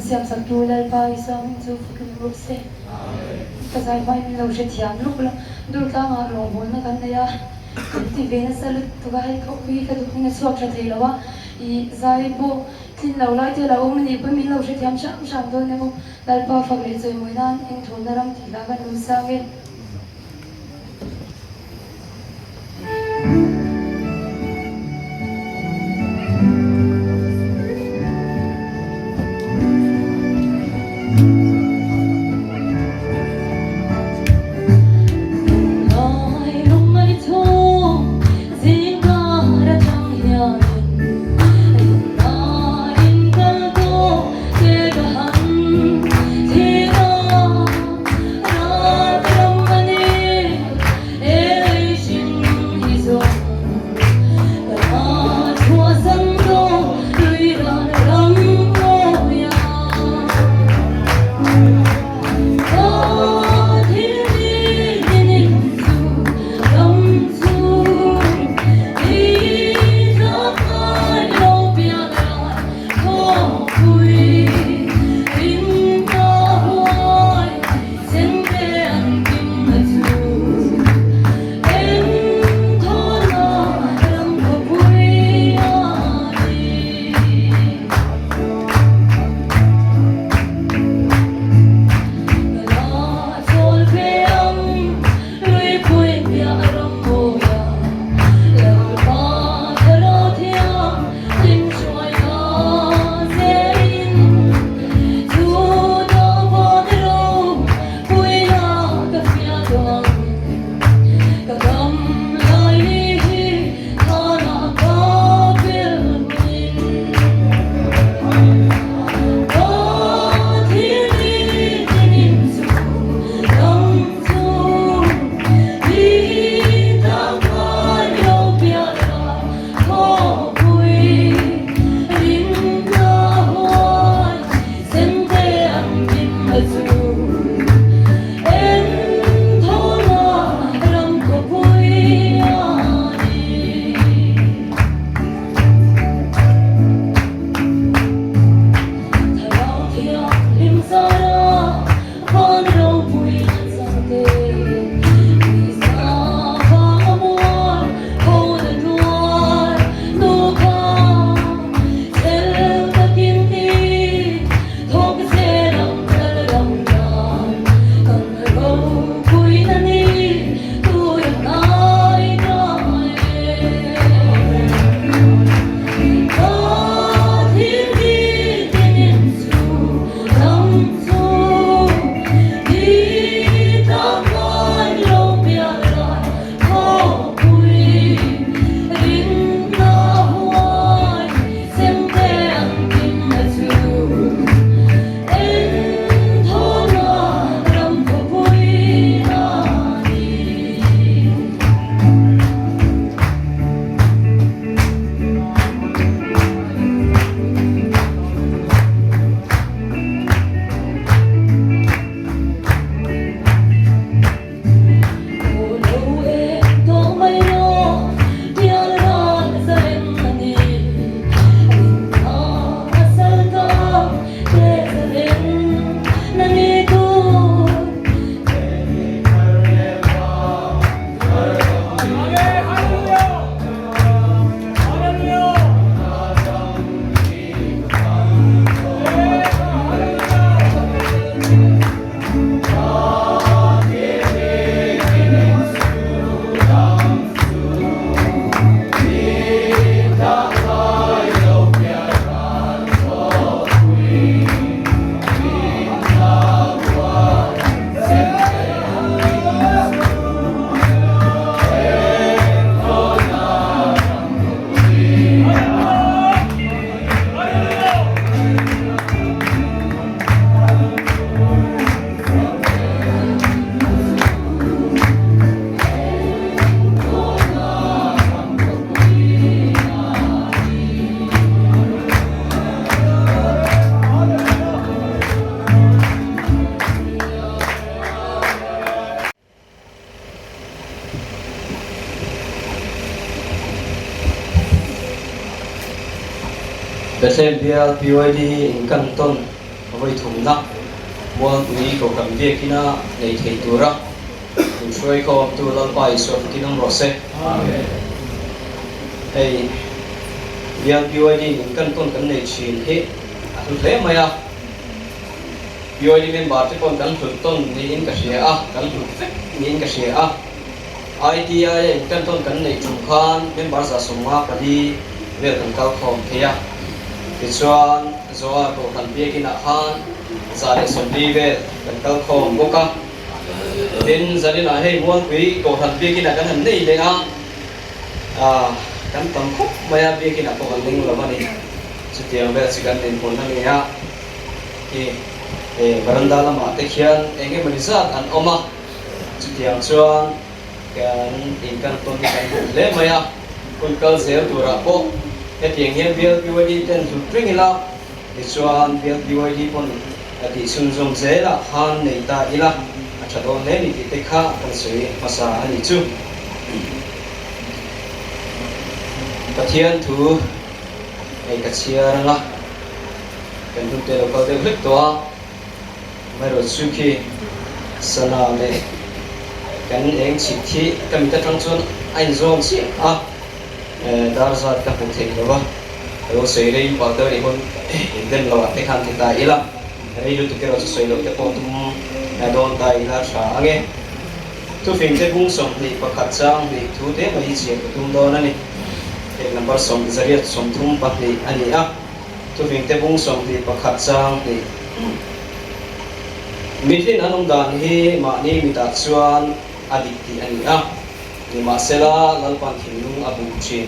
siamsaktu Lalpa Isua hming chu fakin rawh se. Ka zai hmain min lo hrethiam luk la, Durtlangah rawngbawlna kan nei a, kan ti ve nasa lutuk a, hei ka ui ka duhna chhuak tha thei lo a, ih zai pawh tlin lo lai te a lo awm a nih pawn min lo hrethiam hram hram dawn emaw Lalpa fak leh chawimawi nan engthawlna ram tih hla kan lo sang e. Bethlehem bial PYD in kan tawn. Vawi thumna Mualpui Kohhran biakina nei thei tura min hruai khawmtu Lalpa Isua fakin awm rawh se. Hei bial PYD in kan tawn kan nei thin hi a hlu hle mai a, PYD member te pawn kan hlut tawn niin ka hria a, kan hlut vek niin ka hria a. ITI a in kan tawn kan neih tum khan member 154 vel kan kal khawm thei a, tichuan Zoar Kohhran biakinah khan 140 vel kan kal khawm bawk a. Tin, zaninah hei Mualpui Kohhran biakinah kan han nei leh a, kan tam khawp mai a, biakinah pawh kan ling lo a ni. Chutiang vel chu kan dinhmun a ni a, khi veranda lamah te khian eng emawni zat an awm a, chutiang chuan kan inkan tawn hi kan hmuh hle mai a, hun kal zel turah pawh hetiang hian bial PYD ten hlut reng ila, tichuan bial PYD pawn a tih chhunzawm zelah khan nei ta ila a tha dawn hle ni tih te kha kan sawi hmasa a nih chu. Pathian thu hei ka chhiar anga kan hun te lo kal deuh hlek tawh a, amaherawhchu khi sana leh kan eng chhit hi ka mit atang chuan a inzawm chiah a. Dar zat ka hmuh theih lo a, ka lo sawi rei pah deuh a nih pawn indem lo ah te khan ti ta ila, rei lutuk erawh chu sawi loh te pawh tum dawn ta ila tha ang e. Thufing te bung 21 chang hnih thu te mai hi chhiar ka tum dawn a ni. Heng number 132 a ni a, thufing te bung 21 chang hnih. Mitlin an awm dan hi mahni mitah chuan a dik tih a ni a. Nimahsela, Lalpan thinlung a buk thin.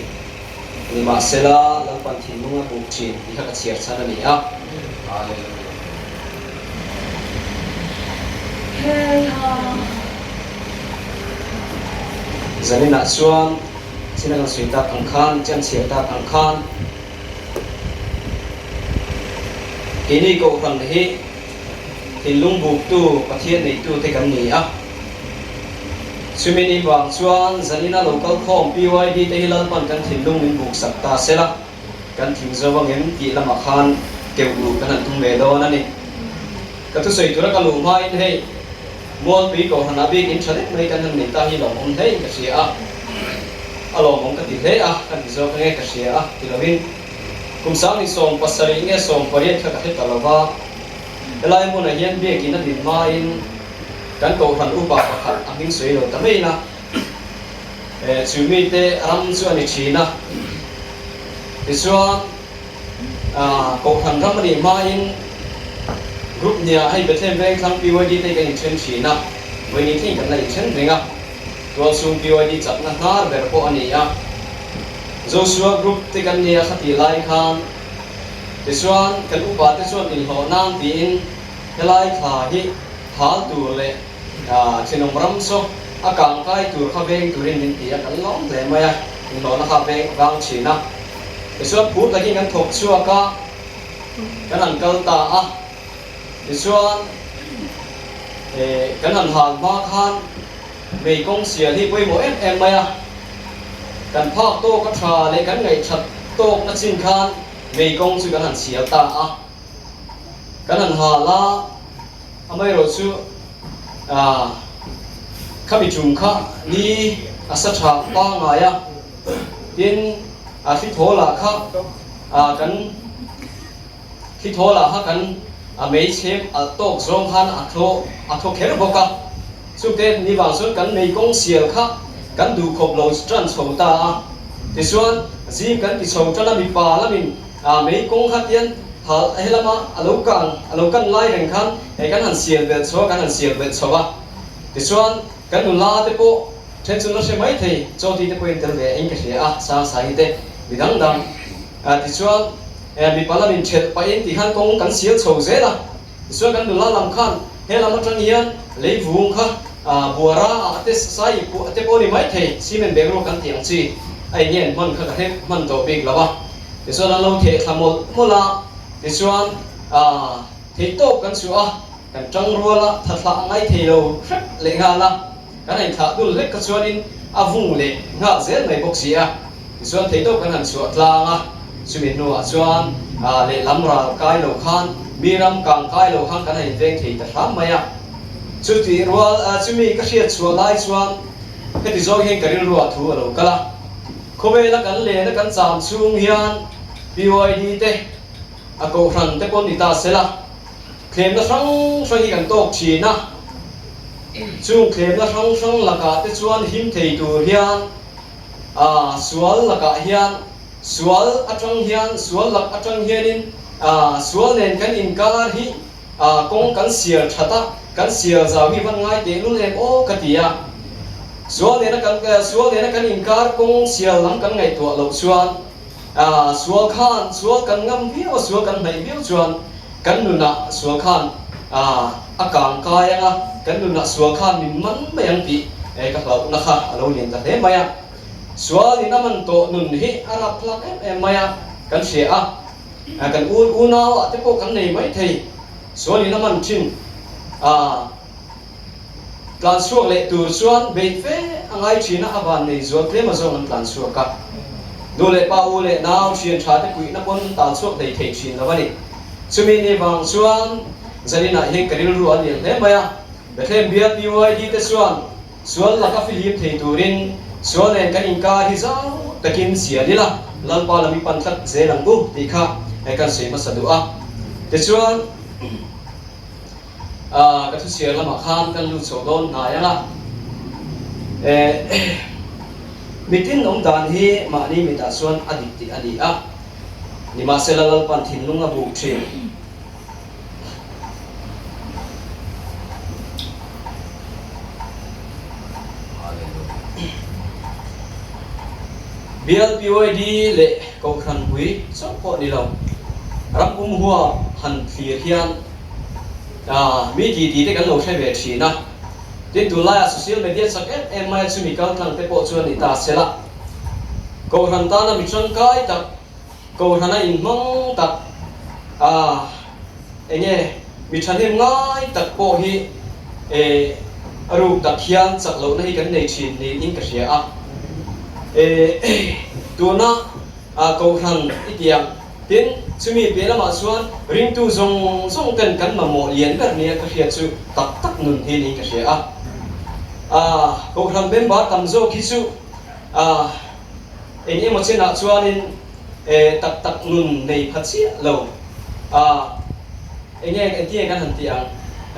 Nimahsela, Lalpan thinlung a buk thin tih kha ka chhiar chhan a ni a. Hallelujah. Zaninah chuan thil a kan sawi tak ang khan, chian chhiar tak ang khan, keini Kohhran hi thinlung buktu Pathian neitute kan ni a. Chumi ni vang chuan zanina lo kal khawm PYD te hi Lalpan kan thinlung min buk sak ta sela, kan tling zo angem tih lamah khan keuh luh kan han tum ve dawn a ni. Ka thusawi tura ka luh hmain hei Mualpui Kohhran ah bik in tha deuh mai kan han nei ta hi lawmawm hlein ka hria a, a lawmawm ka ti hle a, kan ti zawk ange ka hria a ti lovin kum 2070 nge 80 kha ka hre ta lova, helai hmunah hian biakin a din hmain, Kan Kohhran upa pakhat a hming sawi lo ta mai ina, chu mite ram chu a ni thin a. Tichuan, Kohhran ram a nih hmain group nia hei Bethlehem Vengthlang PYD te kan inthen thin a, vawiin thleng kan la inthen reng a. Tualchhung PYD chakna hnar ber pawh a ni a. Joshua group te kan nia khatih lai khan. Tichuan, kan upa te chuan inhlawh nan tiin Helai thla hi hal tur leh thenawm ram saw a kang kai tur kha veng turin min ti a, kan lawm hle mai a, inhlawhna kha veng vang thin a. Tichuan phur takin kan thawk chhuak a, kan han kal ta a, tichuan kan han hal hma khan mei kawng sial hi pawimawh em em mai a, kan phak tawk a tha leh kan ngaihthat tawkna chin khan mei kawng chu kan han sial ta a. Kan han hal a, amaherawh chu khami tum kha ni a sa tha pangngai a, tin a thli thaw lah kha kan thli thaw lah kha kan a mei chhem alh tawk zawng khan a thaw a thaw kher bawk a, chungte ni vang chuan kan mei kawng sial kha kan duh khawp lo tan chho ta a, tichuan zing kan ti chho tan a mipa lamin A mei kawng kha tian hal helama a lo kang a lo kan lai reng khan hei kan han sial belh chho a, kan han sial belh chho a. Tichuan kan nula te pawh then chu la hre mai thei, chaw ti te pawhin tel ve eng ka hria a, sang sahi te mi dang dang. Tichuan mipa lamin thelh pahin ti khan kawng kan sial chho zel a. Tichuan kan nula lam khan helam atang hian lei vung kha buara ah te sai te pawh a ni mai thei, cement bag ruak kan tih ang chi a eng nge an hman kha ka hre hman tawh bik lo a. Tichuan an lo theh thla mawlh mawlh a, tichuan theih tawp kan chhuah a, kan tang rual a, tha thlah ngai thei lo hrep leh nghal a, kan han thlah dul hlek kha chuanin a vung leh nghal zel mai bawk si a, tichuan theih tawp kan han chhuah tlang a, chumi hnuah chuan lehlam ral kai lo khan. Mi ram kang kai lo khan kan han inveng thei ta hram mai a. Chutih rual chumi ka hriat chhuah lai chuan heti zawng hian ka rilruah thu a lo kal a. Khawvela kan lena kan cham chhung hian PYD te a kohhran te pawh ni ta se la, thlemna hrang hrang hi kan tawk thin a. Chung thlemna hrang hrang lakah te chuan him thei tur hian sual lakah hian Sual atang hian, sual lak atang hianin sual nen kan inkar hi kawng kan sial that a, kan sial zau hi van ngai teh lul em aw ka ti a. Sual nena kan, sual nena kan inkar kawng sial lam kan ngaihtuah loh chuan sual khan, sual kan ngam viau a, sual kan hnaih viau chuan kan nunah sual khan a kang kai ang a, kan nunah sual khan min man mai ang tih ka hlauhna kha a lo lian ta hle mai a. Sualin a man tawh nun hi a rapthlak em em mai a, kan hria a, kan u unau ah te pawh kan nei mai thei. Sualin a man thin a, tlan chhuak leh tur chuan beih fe a ngai thin a, a van nei zual tlem azawng an tlan chhuak a. Nu leh pa u leh nau thian tha te puihna pawn tan chhuak hlei thei thin lo a ni. Chumi ni vang chuan zaninah hian ka rilru a lian hle mai a, Bethlehem bial PYD te chuan Sual laka fihlim thei turin sual nen kan inkar hi zau takin sial ila, Lalpa lam i pan tlat zel ang u tih kha hei kan sawi hmasa duh a. Tichuan, ka thuchhiar lamah khan kan lut chho dawn hnai ang a. Mitin awm dan hi mahni mitah chuan a dik tih a ni a, nimahsela Lalpan thinlung a buk thin. Bial PYD leh Kohhran pui chauh pawh ni lo, ram pum huap han thlir hian mi titi te kan lo hre ve thin a. Tin, tunlaiah social media chak em em maia chumi kaltlang te pawh chuan ni ta sela, Kohhran tana mi tangkai tak, Kohhrana inhmang tak a enge mi thahnem ngai tak pawh hi e a ruk tak hian chak lohna hi kan nei thin niin ka hria a. E tuna Kohhran i tiang tin chumi piah lamah chuan ringtu zawng zawng ten kan mamawh lian ber nia ka hriat chu tak tak nun hi niin ka hria a. A Kohhran member tam zawk hi chu a. Eng emaw chenah chuanin eh tak tak nun nei pha chiah lo a, enge engtinge kan han tih ang?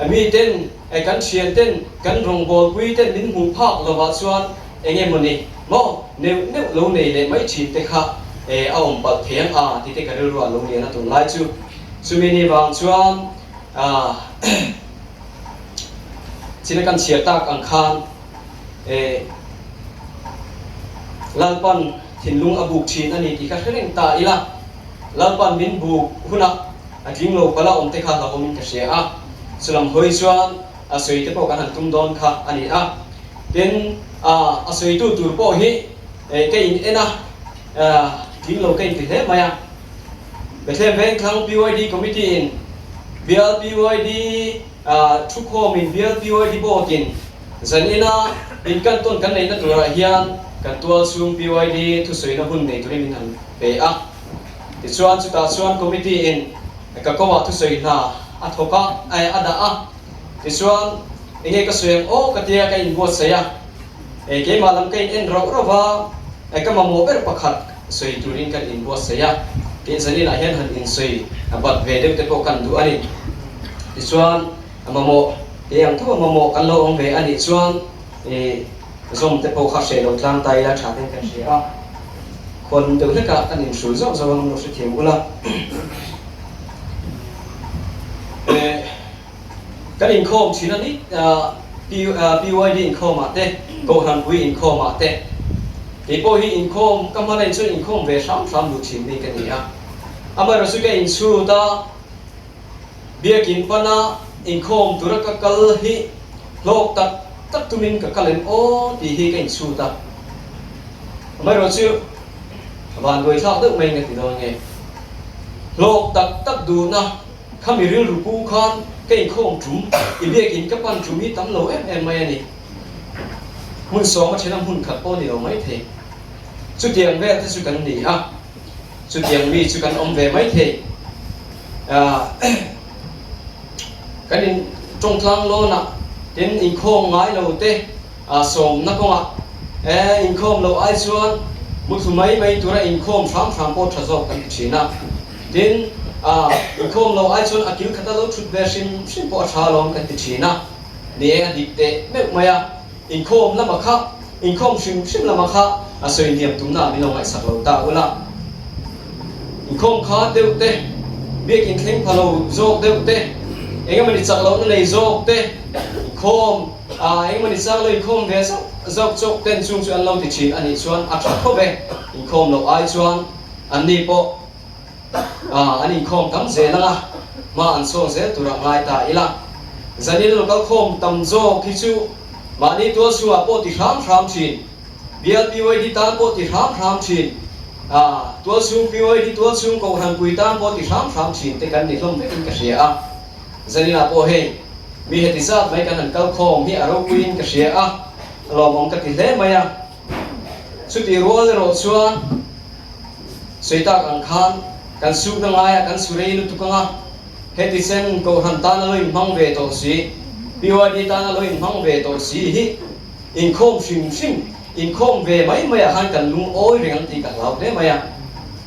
Miten eh kan thian ten kan rawngbawlpui ten min hmuh phak lovah chuan eng emaw ni maw neuh neuh lo nei leh mai thin te kha eh a awm palh thei ang a tih te ka rilru ah lo lian a tunlai chu. Chumi ni vang chuan ah china kan chhiar tak ang khan Eh, Lalpan thinlung a buk thin a ni tih kha hre reng ta ila, Lalpan min buk hunah a tling lo pala awm te kha hlauhawmin ka hria a, chulam hawi chuan a sawi te pawh kan han tum dawn kha a ni a. Tin, a sawitu tur pawh hi ka in en a, tling lo ka inti hle mai a. Bethlehem Vengthlang PYD Committee in bial PYD thukhawmin bial PYD Board in Zan ina inkantawn kan neihna turah hian kan tual chhung PYD thusawina hun nei turin min han pe a. Tichuan chutah chuan committee in ka ko ah thusawi hna a thawk a, a dah a. Tichuan enge ka sawi ang aw ka tia ka inbuatsaih a. Keimah lam ka in en rauh rauh a, ka mamawh ber pakhat sawi turin kan inbuatsaih a. Tin zan inah hian han insawi bat ve deuh te pawh kan duh a ni. Tichuan A mamawh te ang tho a mamawh kan lo awm ve a nih chuan i zawm te pawh kha hreh lo tlang ta ila tha ten kan hria a, khuan deuh hlekah kan inhrul zauh zauh ang lo hrethiam ula. Kan inkhawm thin a ni PYD inkhawmah te, Kohhranpui inkhawmah te, kei pawh hi inkhawm ka hman ain chuan inkhawm ve hram hram duh thin mi ka ni a, amaherawhchu ka inchhut a, Biakin pana inkhawm tura ka kal hi hlawk tak tak tumin ka kal em aw tih hi ka inchhut a. Amaherawhchu vanduai thlak deuh mai ka ti dawn nge. Hlawk tak tak duhna khami rilru pu khan ka inkhawm tum i biakin ka pan tum hi tam lo em em mai a ni. Hmun sawma thena hmun khat pawh ni lo mai thei. Chutiang vel te chu kan ni a. Chutiang mi chu kan awm ve mai thei. Kan in tawngtlang lawn ah tin inkhawm ngai lo te sawmna kawngah e inkhawm loh ai chuan muthlu mai mai tura inkhawm hram hram pawh tha zawk kan ti thin a. Tin, inkhawm loh ai chuan a kil khata lo thut ve hrim hrim pawh a tha alawm kan ti thin a. Ni e, a dik teh meuh mai a. Inkhawm lama kha, inkhawm hrim hrim lama kha a sawi hniam tumna ah min lo ngaihsak lo ta ula. Inkhawm kha deuh te, biakin thleng pha lo zawk deuh te, engemawni chak lohna nei zawk te, inkhawm engemawni chak lo inkhawm ve zauh zauh chawk ten chung chu an lo ti thin a nih chuan a tha khawp e. Inkhawm loh ai chuan anni pawh an inkhawm tam zel ang a, hma an sawn zel turah ngai ta ila. Zanin lo kalkhawm tam zawk hi chu mahni tual chhungah pawh ti hram hram thin. Bial PYD tan pawh ti hram hram thin. Tual chhung PYD tual chhung Kohhran pui tan pawh ti hram hram thin te kan ni hlawm vekin ka hria a. Zaninah pawh hei mi heti zat mai kan han kalkhawm hi a ropuiin ka hria a, lawmawm ka ti hle mai a. Chutih rual erawh chuan sawi tak ang khan kan sukna ngaiah kan su rei lutuk ang a, heti chen Kohhran tana lo inhmang ve tawh si, PYD tana lo inhmang ve tawh si hi inkhawm hrim hrim, inkhawm ve mai maiah khan kan lungawi reng ang tih ka hlau hle mai a.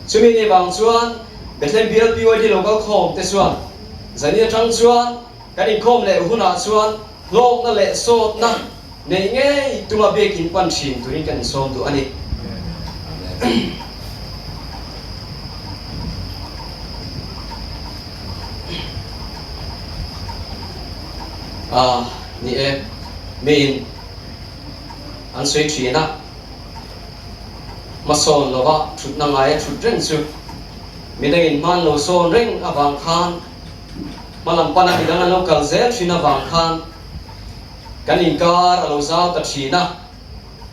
Chumi ni vang chuan Bethlehem Bial PYD lo kal khawm te chuan zani atang chuan kan inkhawm leh hunah chuan hlawkna leh sawtna Neih ngei tuma biakin pan thin turin kan insawm duh a ni. Ah, ni e, miin an sawi thin a, hmasawn lova thutna ngaia thut reng chu midangin hman lo sawn reng avang khan hmalam pana midang an lo kal zel thin avang khan Kan inkar a lo zau ta thin a,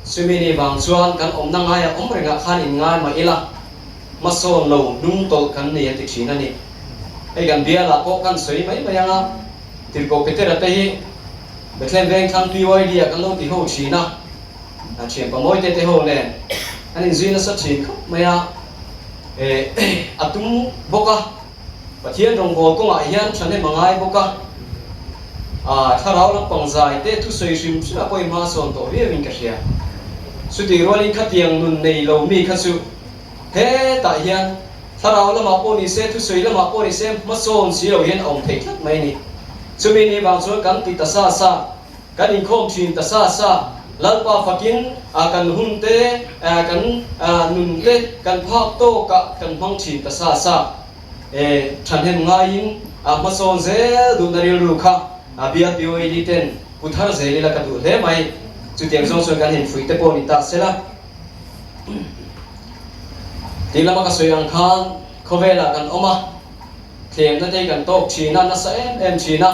chumi ni vang chuan kan awmna ngaia awm rengah khan inngai mah ila, hmasawn lo hnung tawlh kan nei a ti thin a ni. Hei kan bialah pawh kan sawi mai mai ang a, Tirhkoh Petera te hi Bethlehem Vengthlang PYD ah kan lo ti ho thin a, a thianpa Mawite te ho nen an inzui nasa thin khawp mai a, a tum bawk a. Pathian rawngbâwl kawngah hian ṭhahnem a ngai bawk a, aa thlarau lampang zai te thusawi hrim hrim a pawh i hma sawn tawh viauin ka hria. Chutih rualin khatiang nun nei lo mi kha chu hetah hian thlarau lamah pawh ni se, thusawi lamah pawh ni se hmasawn si lo hian a awm thei tlat mai a ni. Chumi ni vang chuan kan ti ta sa sa. Kan inkhawm thin ta sa sa, Lalpa fakin kan hun te, kan nun te kan phak tawkah kan hmang thin ta sa sa. Thahnem ngaiin hmasawn zel duhna rilru kha bial POAD ten pu thar zel ila ka duh hle mai. Chutiang zawng chuan kan infuih te pawh ni ta sela. Tih lama ka sawi ang khan khawvelah kan awm a, thlemna te hi kan tawk thin a, nasa em em thin a.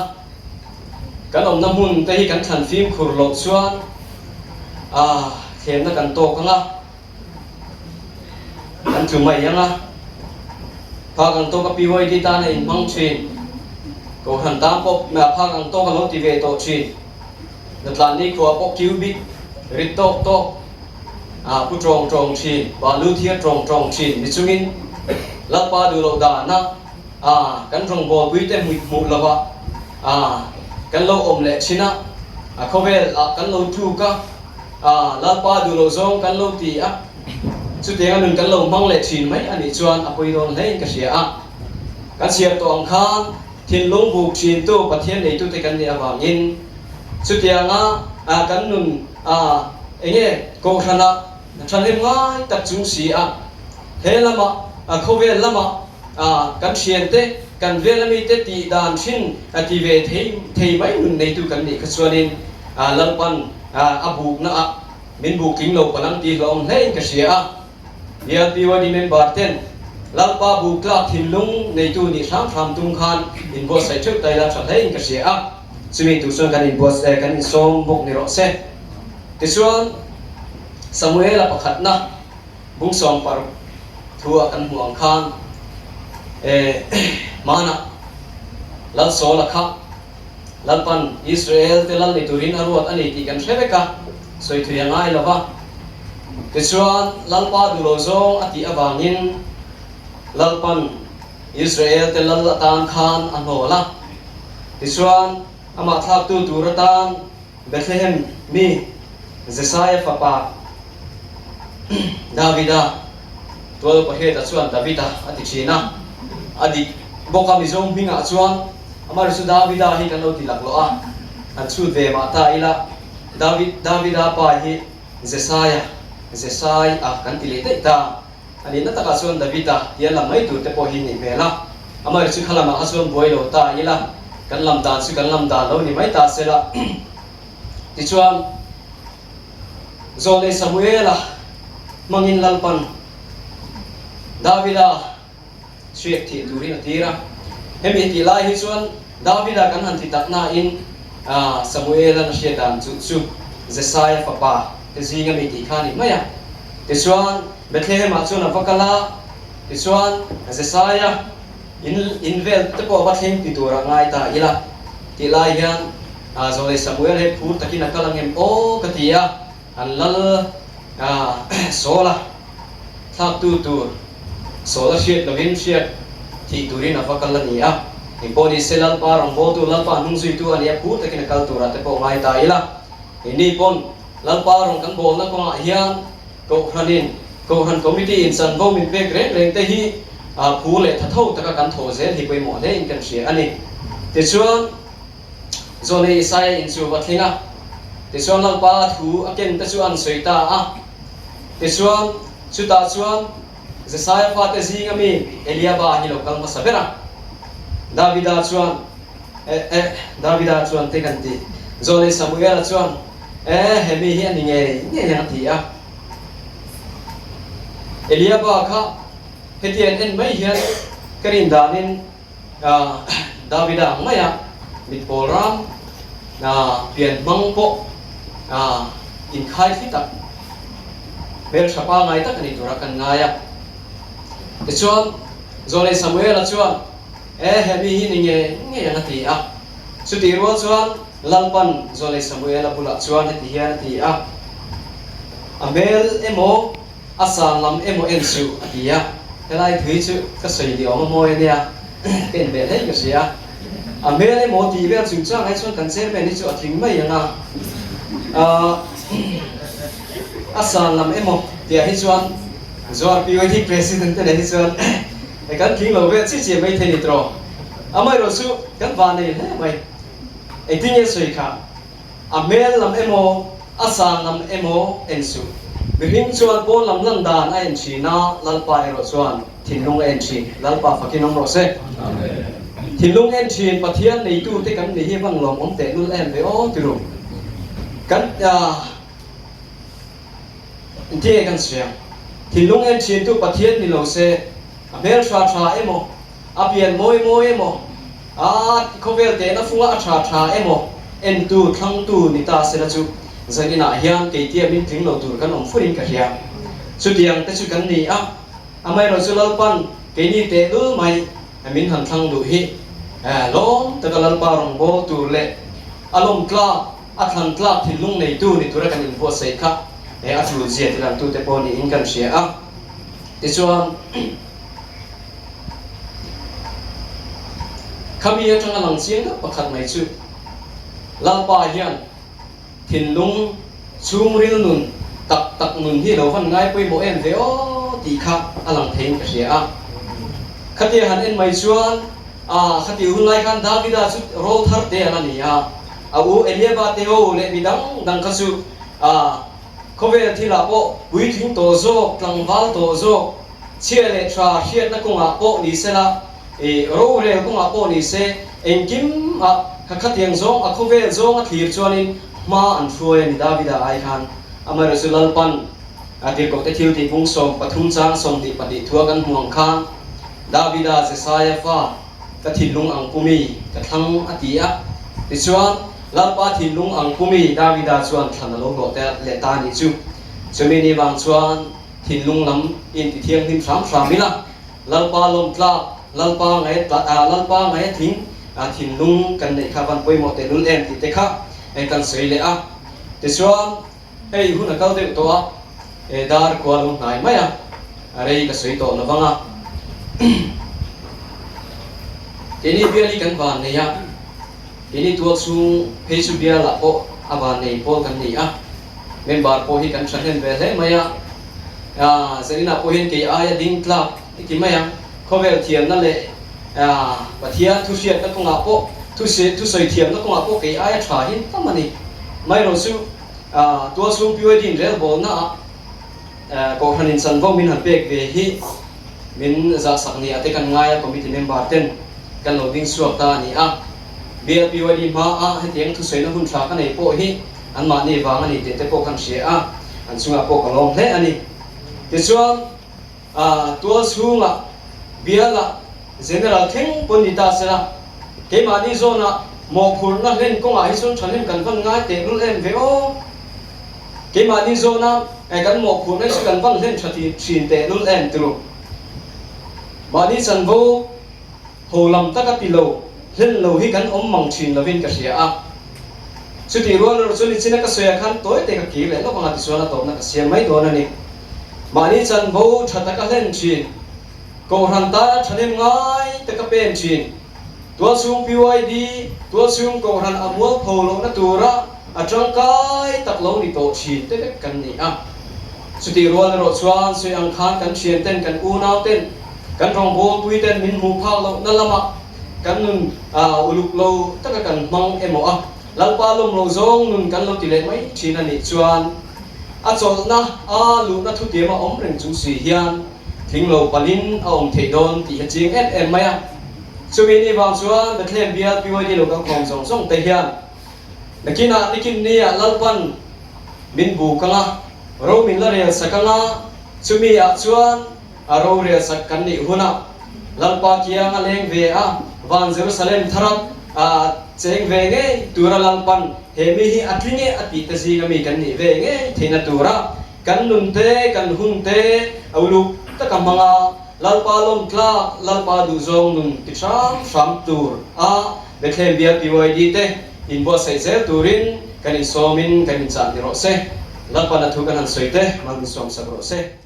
Kan awmna hmun te hi kan thlan fimkhur loh chuan ah thlemna kan tawk ang a, kan tlu mai ang a. Phak ang tawk a PYD tan a inhmang thin, Kohhran tan pawh phak ang tawk a lo ti ve tawh thin. Natlan nikhua pawh cubic rit tawk tawk ah pu tawng tawng thin, balu thiar tawng tawng thin ni chungin Lalpa duh loh dana A, kan rawngbawlpui te hmuih hmuh lova a, kan lo awm leh thin a, a khawvel ah kan lo tluk a, a, Lalpa duh loh zawng kan lo ti a, chutiang a nun kan lo hmang leh thin mai a nih chuan a pawi dawn hle in ka hria a. Kan chhiar tawh ang khan thinlung buk thin tu Pathian neitu te kan nih avangin chutiang a kan nun a enge kohhran ah thahnem ngai tak chung si a, he lamah khawvel lamah A, kan thiante, kan vela mite tih dan thin a ti ve thei thei mai nun neitu kan nih kha chuanin a Lalpan a bukna ah min buk tling lo palang tih hlawm hlein ka hria a. BLPYD member ten Lalpa buk tlak thinlung neitu nih hram hram tum khan inbuatsaih theuh ta ila tha hlein ka hria a. Chumi tur chuan kan inbuatsaih kan insawm bawk ni rawh se. Tichuan Samuela pakhatna. Bung 60 thu ah kan hmuh ang khan hmanah Lal Saula kha Lalpan Israel te lal ni turin a ruat a ni tih kan hre vek a, sawi thui a ngai lo va. Tichuan Lalpa duh lo zawng a tih avangin Lalpan Israel te lal atan khan a hnawl a. Tichuan, amah thlaktu tur atan Bethlehem mi Jesaia fapa Davida, tual pahriata chuan Davida a ti thin a, a dik bawk a Mizo hmingah chuan amaherawhchu chu Davida hi kan lo ti laklawh a, han chhut ve mah ta ila David Davida pa hi Jesaia, Jesai a kan ti leh daih ta. A nihna takah chuan Davida tia lam mai tur te pawh hi nih hmel a, amaherawhchu chu kha lamah kha chuan buai lo ta ila, kan lam dan chu kan lam dan lo ni mai ta sela. Tichuan, Zawlnei Samuela hmangin Lalpan Davida hriak thih turin a tir a. Hemi tih lai hi chuan Davida kan han ti tak nain Samuela na hriat dan chu chu Jesaia fapa te zinga mi tih kha a ni mai a. Tichuan Bethlehem-ah chuan a va kal a, tichuan Jesaia in in vel te pawh a va thleng ti turah ngai ta ila tih lai hian Zawlei Samuel he phur takin a kal angem aw ka ti a, an lal Saul-a thlaktu tur Saul-a hriat lovin hriat thih turin a va kal a ni a. Engpawh ni se Lalpa rawngbawltu, Lalpa hnungzuitu a ni a, phur takin a kal turah te pawh ngai ta ila. Keini pawn Lalpa rawn kan bawlna kawngah hian Kohhranin, Kohhran Committee in chanvo min pek reng reng te hi phur leh thatho taka kan thawh zel hi pawimawh hle in kan hria a ni. Tichuan, Zawlei Isaia in chu va thleng a, tichuan Lalpa thu a ken te chu an sawi ta a. Tichuan, chutah chuan Jesaia fate zinga mi Eliaba hi lo kal hmasa ber a. Davida chuan, Eh, eh, Davida chuan te kan ti. Zawlei Samuela chuan, Eh, he mi hi a ni ngei ngei ang a ti a. Eliaba kha hetiang en mai hian ka rin danin, Davida ang maia mit pawl ram pian hmang pawh inkhai thli tak, hmeltha pangai tak a ni tura kan ngai a. Tichuan, Zawlei Samuela chuan, E, he mi hi ni nge nge ang a ti a. Chutih rual chuan Lalpan Zawlei Samuela bulah chuan heti hian a ti a, A hmel emaw, A san lam emaw en suh a ti a, helai thui chu ka sawi ni awm a mawi a nia, ka en ve hlei ka hria. A hmel emaw tih vel chung chuang ai chuan kan chairman hi chu a tling mai ang a, a san lam emaw tih ah hi chuan Zuar PYD President te nen hi chuan kan tling lo vel chiah chiah mai thei ni tawh. Amaherawh chu kan van nei hle mai, engtin nge sawi kha? A hmel lam emaw, a san lam emaw en suh. Mihring chuan pawn lam lan dan a en thin a, Lalpa erawh chuan thinlung a en thin. Lalpa fakin awm rawh se. Thinlung en thin Pathian neitute kan ni hi van lawm awm teh lul em ve aw ti ru. Kan Engtin nge kan sawi ang? Thinlung en thintu Pathian ni lo se, a hmel tha tha emaw, A pian mawi mawi emaw, a khawvel tehna funga a tha tha emaw entu, thlangtu ni ta sela chu zan inah hian keitia min tling lo tur kan awm furin ka hria. Chutiang te chu kan ni a, amaherawh chu Lalpan keini tehlul mai min han thlang duh hi lawm taka Lalpa rawngbâwl tur leh a lawm tlak, a thlan tlak thinlung neitu ni tura kan inbuatsaih kha a tul zia tilangtute pawh niin kan hria a. Tichuan. Khami atanga lang chiang deuh pakhat mai chu Lalpa hian thinlung chhungril nun tak tak nun hi lo van ngai pawimawh em ve aw tih kha a lang theiin ka hria a. Khatia han en mai chuan ah khati hun lai khan Davida chu rawl thar te a la ni a, a u Eliaba te ho leh mi dang dang kha chu ah khawvel thilah pawh puitling tawh zawk, tlangval tawh zawk, Chhia leh tha hriatna kawngah pawh ni sela, i rorel kawngah pawh ni se, engkim ah kha khatiang zawng a khawvel zawng a thlir chuanin hma an hruai a ni Davida ai khan. Amaherawhchu chu Lalpan a tirhkohte thil tih bung 13 chang 22 thua kan hmu ang khan Davida Jesaia fa ka thinlung ang pumi ka thlang a ti a. Tichuan Lalpa thinlung ang pumi Davida chuan thlan a lo hlawh leh ta a nih chu. Chumi ni vang chuan Thinlung lam in ti thianghlim hram hram ila, Lalpa lawm tlak, Lalpa ngaia Lalpa ngaia tling thinlung kan neih kha van pawimawh tehlul em tih te kha kan sawi leh a. Tichuan, hei hun a kal deuh tawh a, he dar khua lo hnai mai a, a rei ka sawi tawh lovang a. Keini bial hi kan van nei a. Keini tual chhung phei chu bialah pawh a vannei pawl kan ni a, member pawh hi kan tha hnem ve hle mai a. Zaninah pawh hian kei aia ding tlak i ti mai ang. Khawvel thiamna leh Pathian thuhriatna kawngah pawh, thusawi thiamna kawngah pawh kei aia tha hi tam a ni. Amaherawh chu tual chhung PYD inrelbawlnaah Kohhran in chanvo min han pek ve hi min zahsak ni a te kan ngai a, committee member ten kan lo ding chhuak ta a ni a. BLPYD hma a hetiang thusawina hun tha ka nei pawh hi anmahni vang a ni tih te pawh kan hria a, an chungah pawh ka lawm hle a ni. Tichuan tual chhungah bialah General thleng pawn ni ta sela, keimahni zawnah mawhphurhna hlen kawngah hi chuan thahnem kan van ngai teh lul em ve aw. Keimahni zawna kan mawhphurhna hi chu kan van hlen tha thin teh lul em tilo. Mahni chanvo ho lam taka ti lo hlen lo hi kan awm mang thin lovin ka hria a. Chutih rual erawh chuan nichina ka sawiah khan tawi te ka kir leh lawk anga tichuan a tawpna ka siam mai dawn a ni. Mahni chanvo tha taka hlen thin. Kohhran tana thahnem ngai te ka pen thin. Tualchhung PYD, Tualchhung Kohhran a mualpho lohna tura a tangkai tak lo ni tawh thin te vek kan ni a. Chutih rual erawh chuan sawi ang khan kan thian ten, kan unau ten, kan rawngbawlpui ten min hmuh phak lohna lamah kan nun uluk lo taka kan hmang emaw a, Lalpa lawm lo zawng nun kan lo ti leh mai thin a nih chuan a chawlhna a luhna thutiam a awm reng chung si hian tling lo palin a awm theih dawn tih hi a chiang em em mai a. Chumi ni vang chuan Bethlehem bial PYD lo kal khawm zawng zawng te hian nakinah nikin niah Lalpan min buk anga ro min la rel sak anga chumi ah chuan A rorel sak kan nih hunah Lalpa kiang a leng ve a, van Jerusalem thara cheng ve ngei tura Lalpan he mi hi a tling e a tih te zinga mi kan nih ve ngei theihna tura kan nun te, kan hun te a uluk taka hmanga Lalpa lawm tlak, Lalpa duhzawng nun ti hram hram tur a Bethlehem bial PYD te inbuatsaih zel turin kan insawmin kan inchah ni rawh se. Lalpan a thu kan han sawi te, mal min sawmsak rawh se.